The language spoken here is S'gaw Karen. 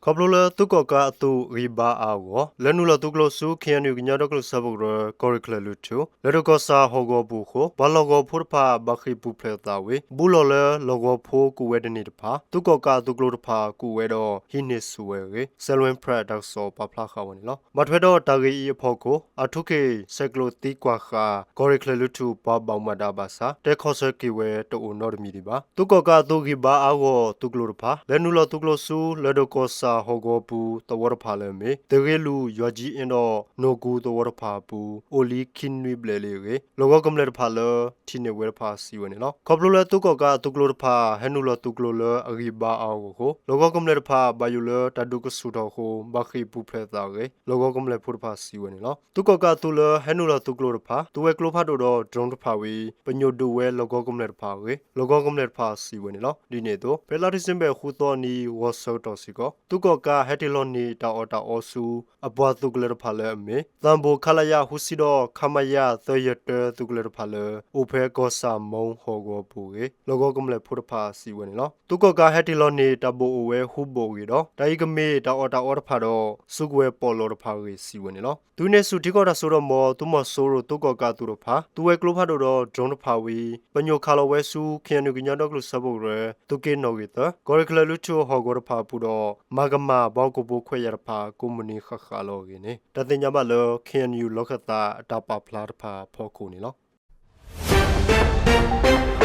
ခီဖျိလၢသုးကီၣ်ကးအသုးဂံၢ်ဘါအါအါဂီၢ်ဂီၢ် လဲၤနုာ်လီၤသုးကျိၤဆူ ခ့ၣ်အဲၣ်ယူၣ် ကညီဒီကလုာ်စၢဖှိၣ်ကရၢ ကီၢ်ရ့ၣ်ချၢၣ်လွံၢ်ထူၣ် လၢၢ်ဒိၣ်ကီၢ်ဆၣ်ဟီၣ်ကဝီၤပူၤအဃိ ပှၤလီၢ်ကဝီၤဖိတဖၣ် ဘၣ်ဃ့ၢ်ပူၤဖျဲးသးဝံၤ ဘူးလီၤလၢလီၢ်ကဝီၤဖိကူၣ်ဝဲတန့ၢ်တဖၣ် သုးကီၣ်ကးအသုးကျိၤတဖၣ်ကူၣ်ဝဲဒီးဟံးန့ၢ်ဆူၣ်ဝဲအဂ့ၢ် Salween Press တၢ်ကစီၣ်ပာ်ဖျါဃာ်ဝဲန့ၣ်လီၤ. ဘၣ်ထွဲဒီးတၢ်ဂ့ၢ်အံၤအဖီခိၣ် အၣ်ထူခ့ၣ် ဆဲးကျိးသံကွၢ်ဃာ် ကီၢ်ရ့ၣ်ချၢၣ်လွံၢ်ထူၣ်ပှၤဘၣ်မူဘၣ်ဒါဘၣ်ဆၣ် တဲခီဆၢက့ၤဝဲတအိၣ်နီတမံၤဒံးဘၣ်. သုးကီၣ်ကးအသုးဂံၢ်ဘါအါအါဂီၢ်ဂီၢ်သုးကျိၤတဖၣ် လဲၤနုာ်လီၤသုးကျိၤဆူ လၢၢ်ဒိၣ်ကီၢ်ဆၣ်ဟီၣ်ကဝီၤပူၤသဝီတဖၣ်လၢအမ့ၢ် သုးဂ့ၢ်လွံၢ် ယီၤကၠံအ့ဒီး နိၣ်ကူသဝီတဖၣ်အပူၤ အိၣ်လံခံနွံဘျဲၣ်လံအဂ့ၢ် လီၢ်ကဝီၤကမျၢၢ်တဖၣ်လၢထံၣ်န့ၢ်ဝဲတဖၣ်စံးဝဲန့ၣ်လီၤ. ခီဖျိလၢသုးကီၣ်ကးအသုးကျိၤတဖၣ် ဟဲနုာ်လီၤသုးကျိၤလၢအဂံၢ်ဘါအါအါဂီၢ်ဂီၢ်အဃိ လီၢ်ကဝီၤကမျၢၢ်တဖၣ် ဘၣ်ယိၣ်လၢတၢ်ဒုးကဆူၣ်ထီၣ်အဃိ ဘၣ်ဃ့ၢ်ပူၤဖျဲးသးအဂ့ၢ် လီၢ်ကဝီၤကမျၢၢ်ဖိတဖၣ်စံးဝဲန့ၣ်လီၤ. သုးကီၣ်ကးအသုးလၢဟဲနုာ်လီၤသုးကျိၤတဖၣ် သူဝဲကျိဖးဒိၣ်ဒီး drone တဖၣ်ဝံၤ ပညိၣ်ဒုးဝဲလီၢ်ကဝီၤကမျၢၢ်တဖၣ်အဂ့ၢ် လီၢ်ကဝီၤကမျၢၢ်တဖၣ်စံးဝဲန့ၣ်လီၤ. ဒ်န့ၣ်အသိး ဖဲလါဒံၣ်စ့ဘၢၣ်ဃုသီအနံၤ ဂီၤဆၢကတီၢ်စ့ၢ်ကီး သုးကီၣ်ကးဟဲတ့ၢ်လီၤန့ၢ်တၢ်အီၣ်တၢ်အီဆူ အပှၤသုးကလၢၤတဖၣ်လၢအမ့ၢ် သၣ်ဘိၣ် ခလရ ဃုဆံဒီး ခမရ သၢယဲၢ်တၢ သုးကလၢၤတဖၣ်လၢ အိၣ်ဖဲကီၢ်ဆၣ်မိၢ်ဟီၣ်ကဝီၤပူၤအဂ့ၢ် လီၢ်ကဝီၤကမျၢၢ်ဖိတဖၣ်စံးဝဲန့ၣ်လီၤ. သုးကီၣ်ကးဟဲတ့ၢ်လီၤန့ၢ်တၢ်ဘိၣ်အိၣ်ဝဲဃုဘိၣ်အဂ့ၢ်ဒီး တၢ်အံၤကမ့ၢ်တၢ်အီၣ်တၢ်အီတဖၣ်ဒီး စုကဝဲၤပီးလီတဖၣ်အဂ့ၢ်စံးဝဲန့ၣ်လီၤ. သုးန့ၢ်ဆူၣ်ထံကီၢ်တၢ်စိတၢ်ကမီၤ သုးမီၤစိရိၤသုးကီၣ်ကးအသုးတဖၣ် သူဝဲကျိဖးဒိၣ်ဒီး drone တဖၣ်ဝံၤ ပညိၣ်ခးလီၤဝဲဆူ ခ့ၣ်အဲၣ်ယူၣ် ကညီဒီကလုာ်စၢဖှိၣ်ကရၢ သုးက့နီၣ်ဂံၢ်သၢ ကီၢ်ရ့ၣ်ချၢၣ်လွံၢ်ထူၣ်ဟီၣ်ကဝီၤတဖၣ်အပူၤဒီး မၤကမၣ်ပှၤဟီၣ်ခိၣ်ဖိခွဲးယာ်တဖၣ် ကိးမုၢ်နံၤဃၣ်ဃၣ်လီၤအဂ့ၢ်န့ၣ် တၢ်သ့ၣ်ညါဘၣ်လၢ ခ့ၣ်အဲၣ်ယူၣ် လီၢ်ခၢၣ်သးအတၢ်ပာ်ဖျါတဖၣ်အဖီခိၣ်န့ၣ်လီၤ.